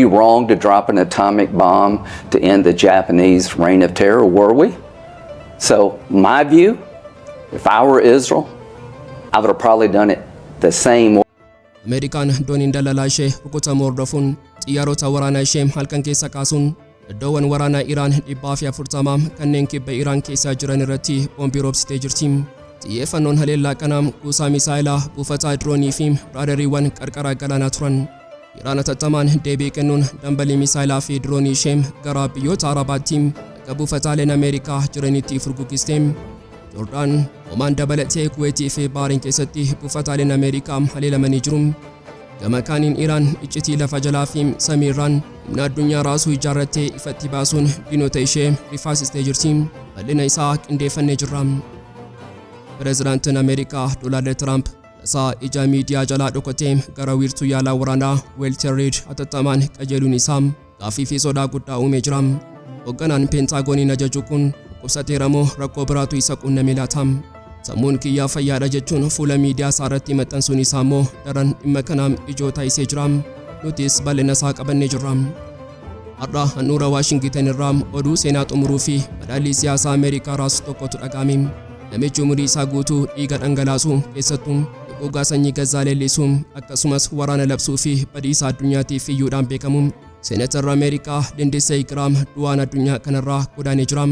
we wrong to drop an atomic bomb to end the Japanese reign of terror? Were we? So my view, if I were Israel, I would have probably done it the same way. Ameerikaan dooniin daldalaa ishee rukutamuu hordofuun xiyyaarota waraanaa ishee halkan keessa kaasuun iddoowwan waraanaa Iraan 140 kanneen kibba Iraan keessa jiran irratti boombii roobsitee jirti. Xiyyeeffannoon haleellaa kanaa kuusaa misaayilaa, buufataa diroonii fi raadariiwwan qarqara galaanaa turan. Iraan hatattamaan deebii kennuun dambalii misaayilaa fi diroonii ishee gara biyyoota Arabaatti bakka buufataaleen Ameerikaa jiranitti furguggiste. Joordaan, Omaan dabalatee Kuweetii fi Baariin keessatti buufataaleen Ameerikaa haleelamanii jiru. Gama kaaniin Iraan iccitii lafa jalaa fi samiirraan humna addunyaa raasuu ijaarrattee ifatti baasuun diinota ishee rifaasistee jirti. Bal'ina isaa qindeeffannee jirra. Pireezidaantiin Ameerikaa Doonaald Tiraamp tasaa ija miidiyaa jalaa dhokatee gara wiirtuu yaalaa waraanaa Weelter Reed hatattamaan qajeeluun isaa gaaffii fi sodaa guddaa uumee jira. Hoogganaan Peentagooniin ajaju kun dhukkubsateera moo rakkoo biraatu isa quunname laata? Sammuun kiyyaa fayyaadha jechuun fuula miidiyaa isaa irratti maxxansuun isaa immoo daran dhimma kanaaf ijoo taasisee jira. Nutis bal'ina isaa qabannee jirra. Har'a handhuura Waashingitan irraa oduu seenaa xumuruu fi madaallii siyaasaa Ameerikaa raasu tokkotu dhaga'ame. Namichi umurii isaa guutuu dhiiga dhangalaasu, keessattuu duguuggaa sanyii Gazaa leellisuu, akkasumas waraana labsuu fi badiisa addunyaatiif iyyuudhaan beekamu, Seenatarri Ameerikaa Lindisey Giraam, du'aan addunyaa kanarraa godaanee jira.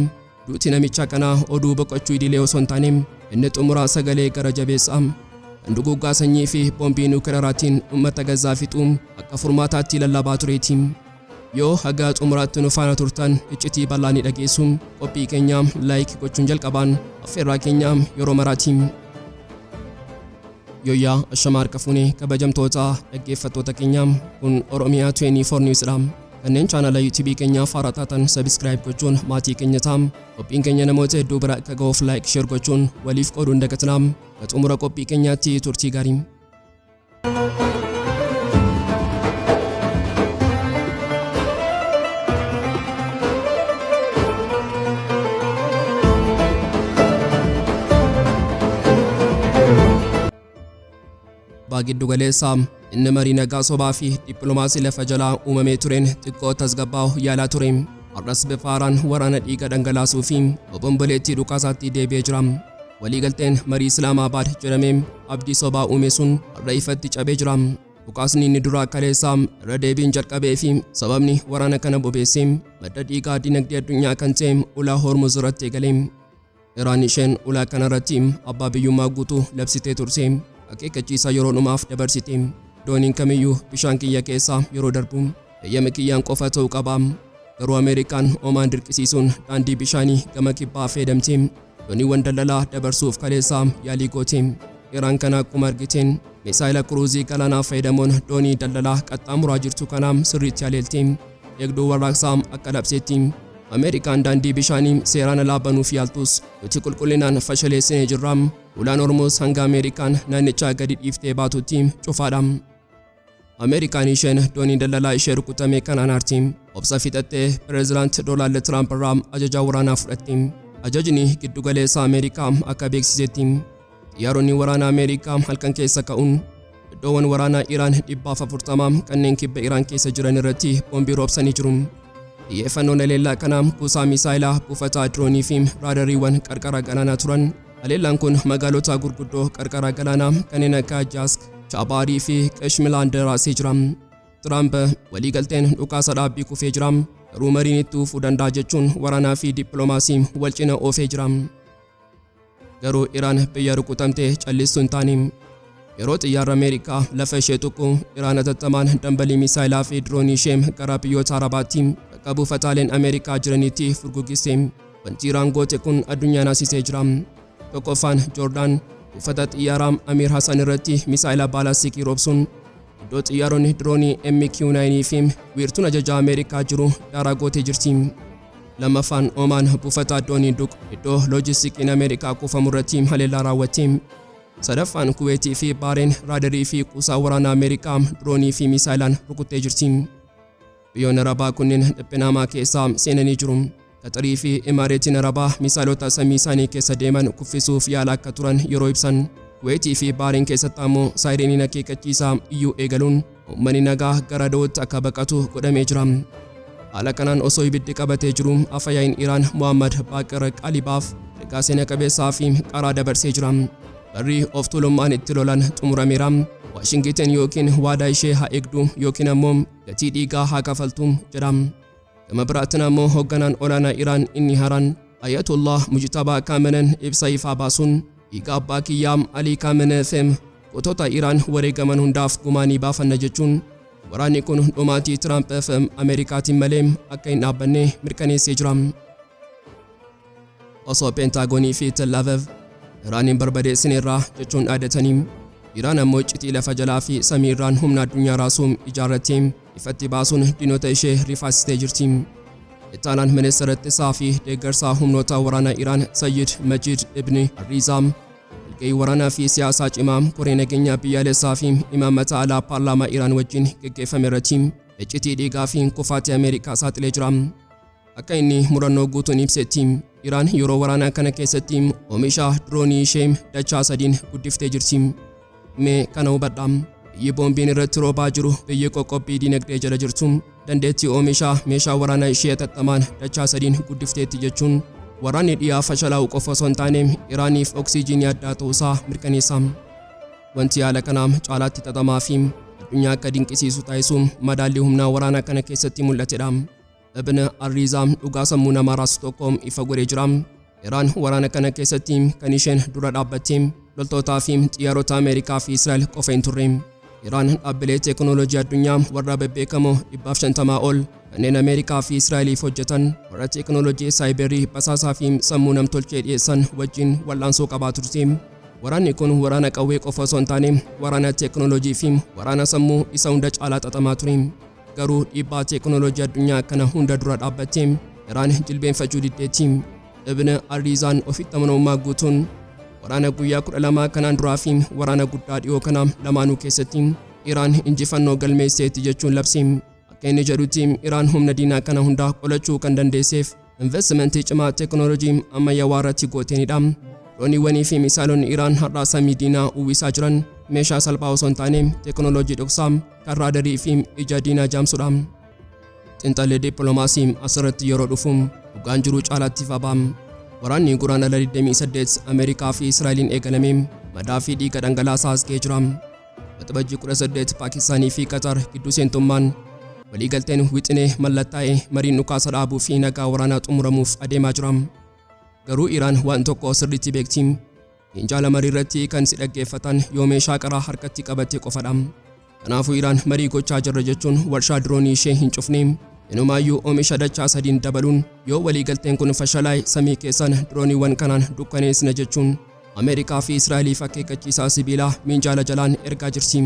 Duuti namicha kanaa oduu boqochuu idilee osoo hin taane inni xumuraa sagalee gara jabeessaa kan duguuggaa sanyii fi boombii nuukilaraatiin uummata Gazaa fixuu akka furmaataatti lallabaa tureeti. Yoo haga xumuraatti nu faana turtan iccitii bal'aa ni dhageessu. Qophii keenya like gochuun jalqabaan affeerraa keenya yeroo maraati. Yooyyaa, ashama harka fuunee, kabajamtoota dhaggeeffattoota keenya, kun Oromiyaa 24 News dha. Kanneen chaanala YouTube keenyaaf haaraa taatan subscribe gochuun maatii keenya ta'a. Qophiin keenya namoota hedduu bira akka ga'uuf like, share gochuun waliif qooduu hin dagatinaa. Xumura qophii keenyaatti turtii gaarii. Abbaa giddu galeessaa inni marii nagaa sobaa fi dippiloomaasii lafa jalaa uumamee tureen xiqqoo tasgabbaa'u yaalaa ture. Har'as bifa haaraan waraana dhiiga dhangalaasuu fi obomboleettii dhukaasaatti deebi'ee jira. Waliigalteen marii Islaamaabaad jedhamee abdii sobaa uume sun har'a ifatti cabee jira. Dhukaasni inni duraa kaleessaa irra deebiin jalqabee fi sababni waraana kana bobeessee madda dhiigaa dinagdee addunyaa kan ta'e ulaa Hormuz irratti eegale. Iraan isheen ulaa kanarratti abbaa biyyummaa guutuu labsitee turte akeekkachiisa yeroo dhumaaf dabarsite. Dooniin kamiyyuu bishaan kiyya keessaa yeroo darbu eeyyama kiyyaan qofa ta'uu qaba. Garuu Ameerikaan Omaan dirqisiisuun daandii bishaanii gama kibbaa fayyadamte dooniiwwan daldalaa dabarsuuf kaleessaa yaalii goote. Iraan kana akkuma argiteen misaayila kuruuzii galaanaa fayyadamuun doonii daldalaa qaxxaamuraa jirtu kanaa sirriitti haleelte. Eegduu warraaqsaa akka labseetti Ameerikaan daandii bishaanii seeraan alaa banuuf yaaltus nuti qulqullinaan fashaleessinee jirra. Ulaan Hormuz hanga Ameerikaan naannichaa gadi dhiiftee baatutti cufaadha. Ameerikaan isheen doonii daldalaa ishee rukutame kanaan aarti. Obsa fixattee Pireezidaant Doonaald Tiraamp irraa ajaja waraanaa fudhatte. Ajajni giddugaleessa Ameerikaa akka beeksisetti xiyyaaronni waraanaa Ameerikaa halkan keessa ka'uun iddoowwan waraanaa Iraan 140 kanneen kibba Iraan keessa jiran irratti boombii roobsanii jiru. Xiyyeeffannoon haleellaa kanaa kuusaa misaayilaa, buufataa diroonii fi raadariiwwan qarqara galaanaa turan. Haleellaan kun magaalota gurguddoo qarqara galaanaa kanneen akka Jaask, Chaabaarii fi Qeshmilaand raasee jira. Tiraamp waliigalteen dhukaasa dhaabbii kufee jira. Garuu mariin itti fufuu danda'a jechuun waraanaa fi dippiloomaasii wal cina oofee jira. Garuu Iraan biyya rukutamtee callistuu hin taane. Yeroo xiyyaarri Ameerikaa lafa ishee tuqu, Iraan hatattamaan dambalii misaayilaa fi diroonii ishee gara biyyoota Arabaatti bakka buufataaleen Ameerikaa jiranitti furguggiste. Wanti Iraan goote kun addunyaa naasisee jira. Tokkoffaan, Joordaan buufata xiyyaaraa Amiir Hasan irratti misaayila baalaastikii roobsuun iddoo xiyyaaronni diroonii MQ-9 fi wiirtuun ajajaa Ameerikaa jiru daaraa gootee jirti. Lammaffaan, Omaan buufata doonii Duq iddoo loojistikiin Ameerikaa kuufamu irratti haleellaa raawwatte. Sadaffaan, Kuweetii fi Baareen raadarii fi kuusaa waraanaa Ameerikaa diroonii fi misaayilaan rukuttee jirti. Biyyoonni Arabaa kunneen dhiphina hamaa keessaa seenanii jiru. Qaxarii fi Imaareetiin Arabaa misaayilota samii isaanii keessa deeman kuffisuuf yaala akka turan yeroo ibsan, Kuweetii fi Baareen keessatti ammoo saayireniin akeekkachiisaa iyyuu eegaluun Uummanni nagaa gara da'ootti akka baqatu godhamee jira. Haala kanaan osoo ibiddi qabatee jiru afayaa'iin Iraan Muhammad Baaqir Qalibaaf ergaa seena qabeessaa fi qaraa dabarsee jira. Barri of tuulummaan itti lolan xumurameera. Waashingitan yookiin waadaa ishee haa eegdu yookiin ammoo gatii dhiigaa haa kafaltu jedha. Gama biraatiin ammoo hoogganaan olaanaa Iraan inni haaraan Ayatollah Mujtabaa Kaamenen ibsa ifaa baasuun dhiiga abbaa kiyyaa Alii Kaameneefem gootota Iraan wareegaman hundaaf gumaanii baafanna jechuun waraanni kun dhumaatii Tiraamp fi Ameerikaatiin malee akka hin dhaabbanne mirkaneessee jira. Osoo Peentaagoonii fi Tel Aviv Iraaniin barbadeessineerraa jechuun dhaadatanii, Iraan ammoo iccitii lafa jalaa fi samii irraan humna addunyaa raasuun ijaarrattee ifatti baasuun diinota ishee rifaasistee jirti. Ittaanaan ministeera ittisaa fi deeggarsaa humnoota waraanaa Iraan Sayyid Majid Ibni Arriizaa walgahii waraanaa fi siyaasaa cimaa koree nageenyaa biyyaalessaa fi imaammata alaa paarlaamaa Iraan wajjin geggeeffame irratti iccitii dhiigaa fi kufaatii Ameerikaa saaxilee jira. Akka inni murannoo guutuun ibsetti, Iraan yeroo waraanaa kana keessatti oomisha diroonii ishee dachaa sadiin guddiftee jirti. Mee kana hubadhaa. Biyyi boombiin irratti roobaa jiru, biyyi qoqqobbii dinagdee jala jirtu, dandeettii oomisha meeshaa waraanaa ishee hatattamaan dachaa sadiin guddifteetti jechuun waraanni dhiyaa fashalaa'u qofa osoo hin taane Iraaniif oksijiinii addaa ta'uusaa mirkaneessa. Wanti haala kanaa caalaatti xaxamaa fi addunyaa akka dinqisiisu taasisu madaallii humnaa waraanaa kana keessatti mul'atedha. Ibn Arriizaa dhugaa sammuu namaa raasu tokko ifa godhee jira. Iraan waraana kana keessatti kan isheen dura dhaabbatte loltootaa fi xiyyaarota Ameerikaa fi Israa'el qofa hin turre. Iraan dhaabbilee teekinooloojii addunyaa warra bebbeekamoo 150 ol kanneen Ameerikaa fi Israa'eliif hojjetan, warra teekinooloojii saayiberii, basaasaa fi sammuu namtolchee dhiyeessan wajjin wal'aansoo qabaa turte. Waraanni kun waraana qawwee qofa osoo hin taane waraana teekinooloojii fi waraana sammuu isa hunda caalaa xaxamaa ture. Garuu dhiibbaa teekinooloojii addunyaa kana hunda dura dhaabbattee Iraan jilbeenfachuu diddeetti. Ibn Arriizaan ofitti amanamummaa guutuun waraana guyyaa 12 kanaan duraa fi waraana guddaa dhiyoo kana lamaanuu keessatti Iraan injifannoo galmeesseetti jechuun labse. Akka inni jedhutti, Iraan humna diinaa kana hunda qolachuu kan dandeesseef investimentii cimaa teekinooloojii ammayyaawaa irratti gooteenidha. Dooniiwwanii fi misaalonni Iraan har'aa samii diinaa uwwisaa jiran meeshaa salphaa osoo hin taane teekinooloojii dhoksaa kan raadarii fi ija diinaa jaamsudha. Xiinxalli dippiloomaasii asirratti yeroo dhufu dhugaan jiru caalaatti ifa ba'a. Waraanni Guraandhala 28 Ameerikaa fi Israa'eliin eegalame madaa fi dhiiga dhangalaasaa as ga'ee jira. Waxabajjii 18 Paakistaanii fi Qatar gidduu seentummaan waliigalteen wixinee mallattaa'ee mariin dhukaasa dhaabuu fi nagaa waraanaa xumuramuuf adeemaa jira. Garuu Iraan waan tokko sirriitti beekti. Minjaala marii irratti kan si dhaggeeffatan yoo meeshaa qaraa harkatti qabatte qofadha. Kanaafuu Iraan marii gochaa jirra jechuun warshaa diroonii ishee hin cufne. Inumaayyuu oomisha dachaa sadiin dabaluun yoo waliigalteen kun fashalaa'e samii keessan dirooniiwwan kanaan dukkaneessina jechuun Ameerikaa fi Israa'eliif akeekkachiisaa sibiilaa minjaala jalaan ergaa jirti.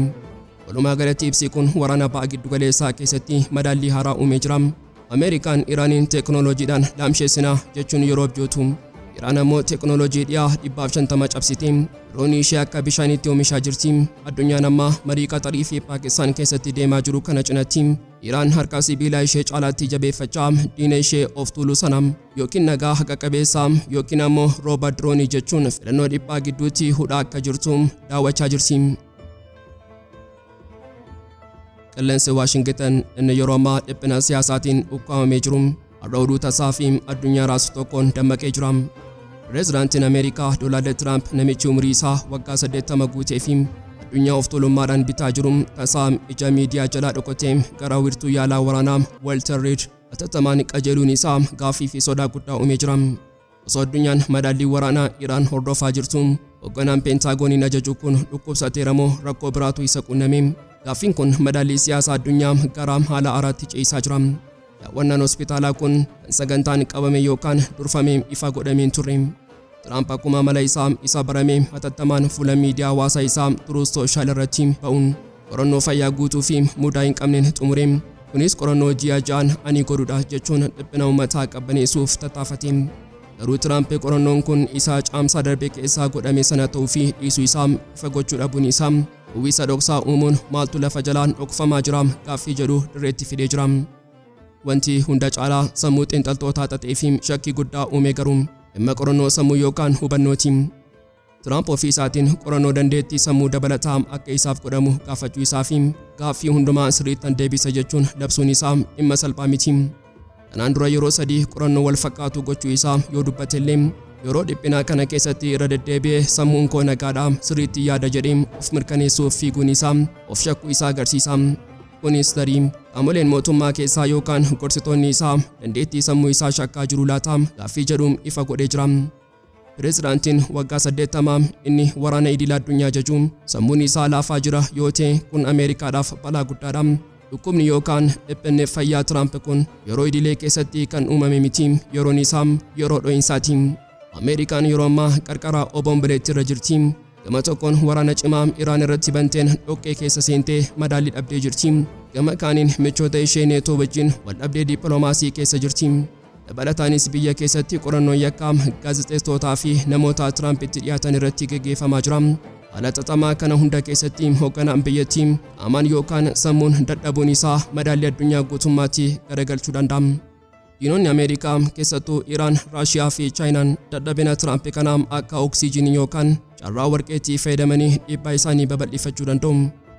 Walumaa galatti ibsi kun waraana ba'a giddugaleessaa keessatti madaallii haaraa uumee jira. Ameerikaan Iraaniin teekinooloojiidhaan laamsheessinaa jechuun yeroo abjootu, Iraan ammoo teekinooloojii dhiyaa 150 cabsitee diroonii ishee akka bishaaniitti oomishaa jirti. Addunyaan ammaa marii Qaxarii fi Paakistaan keessatti deemaa jiru kana cinatti Iraan harka sibiilaa ishee caalaatti jabeeffachaa diina ishee of tuulu sana yookiin nagaa haqa qabeessa yookiin ammoo rooba diroonii jechuun filannoo dhiphaa gidduutti hudhaa akka jirtu daawwachaa jirti. Qilleensi Waashingitan inni yeroo ammaa dhiphina siyaasaatiin ukkaamamee jiru har'a oduu tasaa fi addunyaa raasu tokkoon dammaqee jira. Pireezidaantiin Ameerikaa Doonaald Tiraamp, namichi umurii isaa waggaa 80 guutee fi addunyaa of tuulummaadhaan bitaa jiru, tasaa ija miidiyaa jalaa dhokatee gara wiirtuu yaalaa waraanaa Walter Reed hatattamaan qajeeluun isaa gaaffii fi sodaa guddaa uumee jira. Osoo addunyaan madaallii waraanaa Iraan hordofaa jirtu, hoogganaan Peentagooniin ajaju kun dhukkubsateera moo rakkoo biraatu isa qunname? Gaaffiin kun madaallii siyaasaa addunyaa gara haala haaraatti ce'isaa jira. Daawwannaan hospitaalaa kun kan sagantaan qabame yookaan durfamee ifa godhamee hin turre. Tiraamp akkuma amala isaa isa barame hatattamaan fuula miidiyaa hawaasaa isaa Truth Social irratti ba'uun qorannoo fayyaa guutuu fi mudaa hin qabneen xumure. Kunis qorannoo ji'a 6n ani godhudha jechuun dhiphina uummataa qabbaneessuuf tattaafate. Garuu Tiraamp qorannoon kun isa Caamsaa darbe keessaa godhame sana ta'uu fi dhiisuu isaa ifa gochuu dhabuun isaa uwwisa dhoksaa uumuun maaltu lafa jalaan dhokfamaa jira gaaffii jedhu dirreetti fidee jira. Wanti hunda caalaa sammuu xiinxaltootaa xaxee fi shakkii guddaa uume garuu dhimma qorannoo sammuu yookaan hubannooti. Tiraamp ofii isaatiin qorannoo dandeettii sammuu dabalataa akka isaaf godhamu gaafachuu isaa fi gaaffii hundumaa sirriittan deebisa jechuun labsuun isaa dhimma salphaa miti. Kanaan dura yeroo sadii qorannoo wal fakkaatu gochuu isaa yoo dubbatellee, yeroo dhiphinaa kana keessatti irra deddeebi'ee sammuun koo nagaadha, sirriitti yaada jedhee of mirkaneessuuf fiiguun isaa of shakkuu isaa agarsiisa. Kunis tarii qaamoleen mootummaa keessaa yookaan gorsitoonni isaa dandeettii sammuu isaa shakkaa jiru laata gaaffii jedhuun ifa godhee jira. Pireezidaantiin waggaa 80 inni waraana idil addunyaa jaju sammuun isaa laafaa jira yoo ta'e, kun Ameerikaadhaaf balaa guddaadha. Dhukkubni yookaan dhiphinni fayyaa Tiraamp kun yeroo idilee keessatti kan uumame miti, yeroon isaa yeroo dho'insaati. Ameerikaan yeroo ammaa qarqara obomboleettii irra jirti. Gama tokkoon waraana cimaa Iraan irratti banteen dhoqqee keessa seentee madaalli dhabdee jirti. Gama kaaniin michoota ishee Neetoo wajjin wal dhabdee dippiloomaasii keessa jirti. Dabalataanis biyya keessatti qorannoon yakkaa gaazexeessitootaa fi namoota Tiraampitti dhiyaatan irratti gaggeeffamaa jira. Haala xaxamaa kana hunda keessatti hoogganaan biyyattii qaamaan yookaan sammuun dadhabuun isaa madaalli addunyaa guutummaatti garagalchuu danda'a. Diinonni Ameerikaa, keessattuu Iraan, Raashiyaa fi Chaayinaan, dadhabina Tiraamp kanaa akka oksijiinii yookaan carraa warqeetti fayyadamanii dhiibbaa isaanii babal'ifachuu danda'u.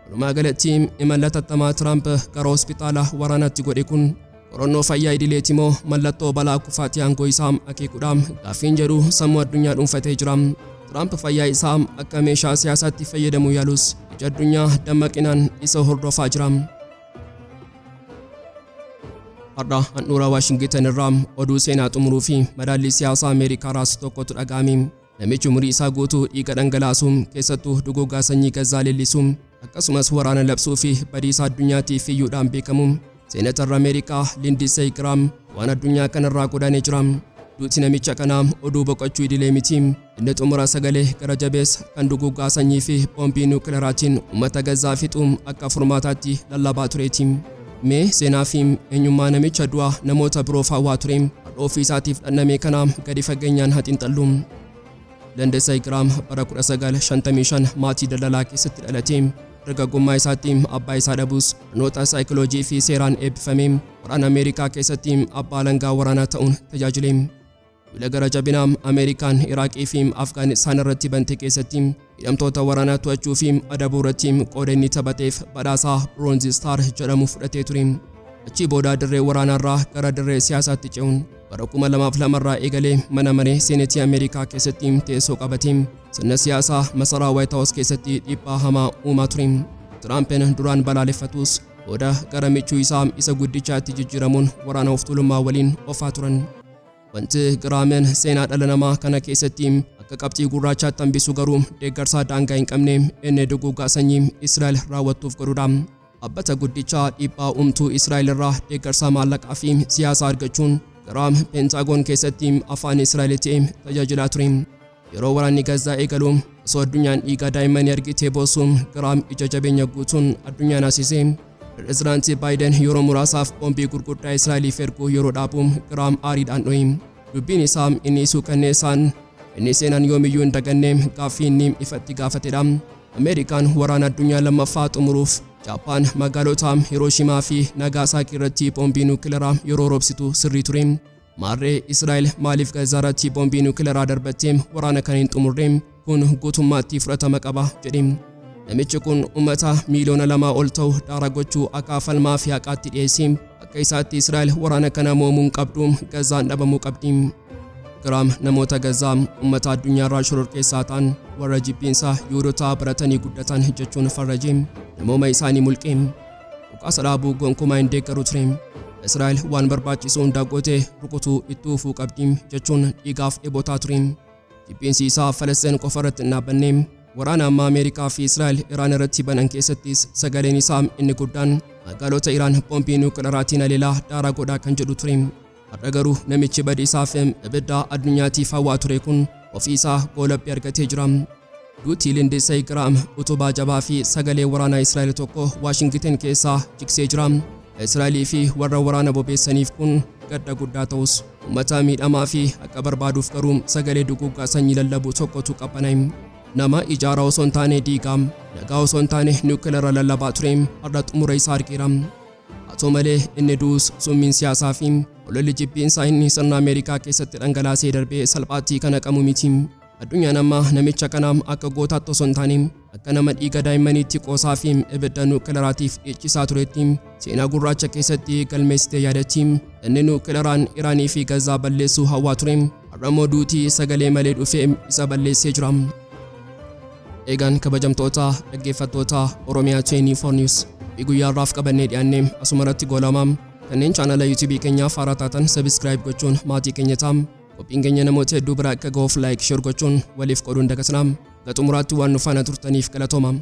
Walumaa galatti, imala tattamaa Tiraamp gara hospitaala waraanaatti godhe kun qorannoo fayyaa idileeti moo mallattoo balaa kufaatii aangoo isaa akeekuudha gaaffiin jedhu sammuu addunyaa dhuunfatee jira. Tiraamp fayyaa isaa akka meeshaa siyaasaatti fayyadamuu yaalus, ija addunyaa dammaqinaan isa hordofaa jira. Har'a handhuura Waashingitan irraa oduu seenaa xumuruu fi madaallii siyaasaa Ameerikaa raasu tokkotu dhaga'ame. Namichi umurii isaa guutuu dhiiga dhangalaasuun, keessattuu duguuggaa sanyii Gazaa leellisuun, akkasumas waraana labsuu fi badiisa addunyaatiif iyyuudhaan beekamu, Seenatarri Ameerikaa Lindisey Giraam, waan addunyaa kanarraa godaanee jira. Duuti namicha kanaa oduu boqochuu idilee miti. Inni xumura sagalee gara jabeessa kan duguuggaa sanyii fi boombii niwukilaraatiin uummata Gazaa fixuu akka furmaataatti lallabaa tureeti. Mee seenaa fi eenyummaa namicha du'a namoota biroof hawwaa ture har'a ofii isaatiif dhandhame kana gadi fageenyaan haa xiinxallu. Lindisey Giraam bara 1955 maatii daldalaa keessatti dhalate. Dargaggummaa isaatti abbaa isaa dhabus, barnoota saayikoloojii fi seeraan eebbifame. Waraana Ameerikaa keessatti abbaa alangaa waraanaa ta'uun tajaajile. Duula gara jabinaa Ameerikaan Iraaqii fi Afgaanistaan irratti bante keessatti hidhamtoota waraanaa to'achuu fi adabuu irratti qooda inni taphateef badhaasaa Bronze Star jedhamu fudhatee ture. Achii booda dirree waraanaarraa gara dirree siyaasaatti ce'uun bara 2002 irraa eegalee mana maree Seenetii Ameerikaa keessatti teessoo qabate. Sirna siyaasaa masaraa White House keessatti dhiibbaa hamaa uumaa ture. Tiraampiin duraan balaaleffatus, booda gara michuu isaa isa guddichaatti jijjiiramuun waraana of tuulummaa waliin oofaa turan. Wanti Giraameen seenaa dhala namaa kana keessatti akka qabxii gurraachaatti hambisu garuu deeggarsa daangaa hin qabne inni duguuggaa sanyii Israa'el raawwattuuf godhudha. Dhaabbata guddichaa dhiibbaa uumtuu Israa'el irraa deeggarsa maallaqaa fi siyaasaa argachuun Giraam Peentaagoon keessatti afaan Israa'el ta'ee tajaajilaa ture. Yeroo waraanni Gazaa eegalu, osoo addunyaan dhiiga daa'immanii argitee boosu, Giraam ija jabeenya guutuun addunyaa naasise. Pireezidaantii Baayiden yeroo muraasaaf boombii gurguddaa Israa'eliif erguu yeroo dhaabu, Giraam aariidhaan dho'i. Dubbiin isaa inni suukanneessaan inni seenaan yoomiyyuu hin daganne gaaffii inni ifatti gaafatedha. Ameerikaan waraana addunyaa lammaffaa xumuruuf Jaappaan magaalota Hirooshimaa fi Nagaasaakii irratti boombii nuukilaraa yeroo roobsitu sirrii ture. Maarree Israa'el maaliif Gazaa irratti boombii nuukilaraa darbattee waraana kana hin xumurre? Kun guutummaatti fudhatama qaba jedhe. Namichi kun uummata miiliyoona 2 ol ta'u daara gochuu akka falmaa fi haqaatti dhiyeesse. Akka isaatti Israa'el waraana kana mo'amuu hin qabdu, Gazaan dhabamuu qabdi. Giraam namoota Gazaa uummata addunyaarraa shororkeessaa ta'an, warra jibbiinsa Yihuudotaa baratanii guddatan jechuun farraje, namooma isaanii mulqe. Dhukaasa dhaabuu gonkumaa hin deeggaru ture. Israa'el waan barbaachisu hunda gootee rukutuu itti fufuu qabdi jechuun dhiigaaf dheebotaa ture. Jibbiinsi isaa Falastiin qofa irratti hin dhaabbanne. Waraana amma Ameerikaa fi Israa'el Iraan irratti banan keessattis sagaleen isaa inni guddaan magaalota Iraan boombii nuukilaraatiin haleelaa daaraa godhaa kan jedhu ture. Har'a garuu namichi badiisaa fi ibidda addunyaatiif hawwaa ture kun ofii isaa goolabbii argatee jira. Duutii Lindisey Giraam utubaa jabaa fi sagalee waraanaa Israa'el tokko Waashingitan keessaa jigsee jira. Israa'elii fi warra waraana bobeessaniif kun gadda guddaa ta'us, uummata miidhamaa fi haqa barbaaduuf garuu sagalee duguuggaa sanyii lallabu tokkotu qabbana'e. Nama ijaaraa osoo hin taane diigaa, nagaa osoo hin taane niwukilara lallabaa ture har'a xumura isaa argeera. Haa ta'u malee, inni du'us summiin siyaasaa fi ololli jibbiinsaa inni sirna Ameerikaa keessatti dhangalaasee darbee salphaatti kan haqamu miti. Addunyaan amma namicha kana akka gootaatti osoo hin taane akka nama dhiiga daa'immaniitti qoosaa fi ibidda nuukileeraatiif dhiichisaa turetti seenaa gurraacha keessatti galmeessitee yaadatti. Inni nuukileeraan Iraanii fi Gazaa balleessuu hawwaa ture. Har'a immoo duutii sagalee malee dhufee isa balleessee jira. Eegaan kabajamtoota dhaggeeffattoota Oromiyaa 24 News, guyyaa har'aaf qabannee dhiyaannee asuma irratti goolama. Kanneen chaanala YouTube keenyaaf haaraa taatan subscribe gochuun maatii keenya ta'a. Qophiin keenya namoota hedduu bira akka ga'uuf like, share gochuun waliif qooduun dagatinaa. Hanga xumuraatti waan nu faana turtaniif galatooma.